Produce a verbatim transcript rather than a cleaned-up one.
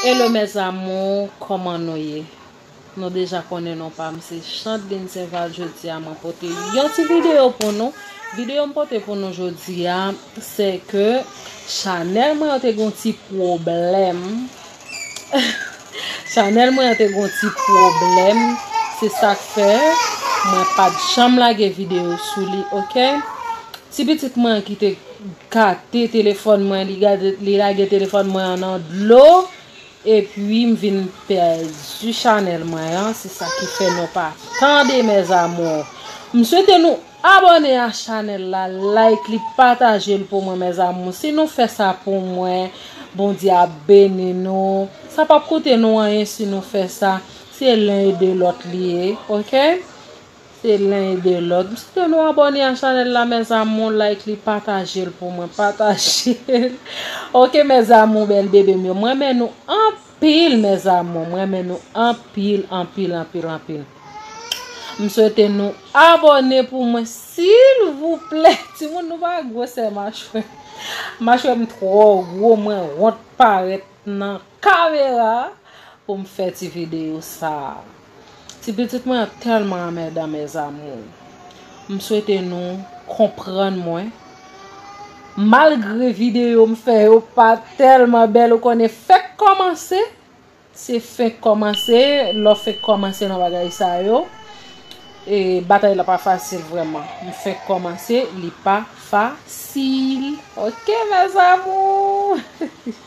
Hello mes amours, kòman nou ye? Nou deja konnen non pa m se Chandlin Sainval. Jodi a mwen pote yon ti videyo pou nou. Videyo m pote pou nou jodi a, se ke chanèl mwen an te gon ti pwoblèm. Chanèl mwen an te gon ti pwoblèm. Se sa k fè mwen pa t janm lage videyo sou li, oke? Ti pitit mwen an ki te gate telefòn mwen, li gade, li lage telefòn mwen an nan dlo, epi m vin pèdi chanèl mwen an, se sa ki fè nou pa tande mes amours. M swete nou abòne a chanèl la, like li, pataje l pou mwen mes amours. Si nou fè sa pou mwen, Bondye ap beni nou. Sa p ap koute nou anyen si nou fè sa. Se len ede lòt li ye, oke? Se len ede lòt. M swete nou abòne a chanèl la mes amours, like li, pataje l pou mwen, pataje l. Oke mes amours, bèl bebe m yo, mwen renmen nou anpil mes amours, mwen renmen nou anpil, anpil, anpil, anpil. M swete nou abòne pou mwen silvouplè. Timoun, nou pa gwosè machwè. Machwè m twò gwo, mwen wont parèt nan kamera pou m fè ti videyo sa a. Ti pitit mwen an tèlman anmèdan mes amours. M swete nou konprann mwen. Malgre videyo m fè yo pa tèlman bèl, ou konnen fèk kòmanse, se fenk kòmanse, lè w fenk kòmanse nan bagay sa yo. E batay la pa fasil vrèman. M fenk kòmanse, li pa fasil. Oke mes amours.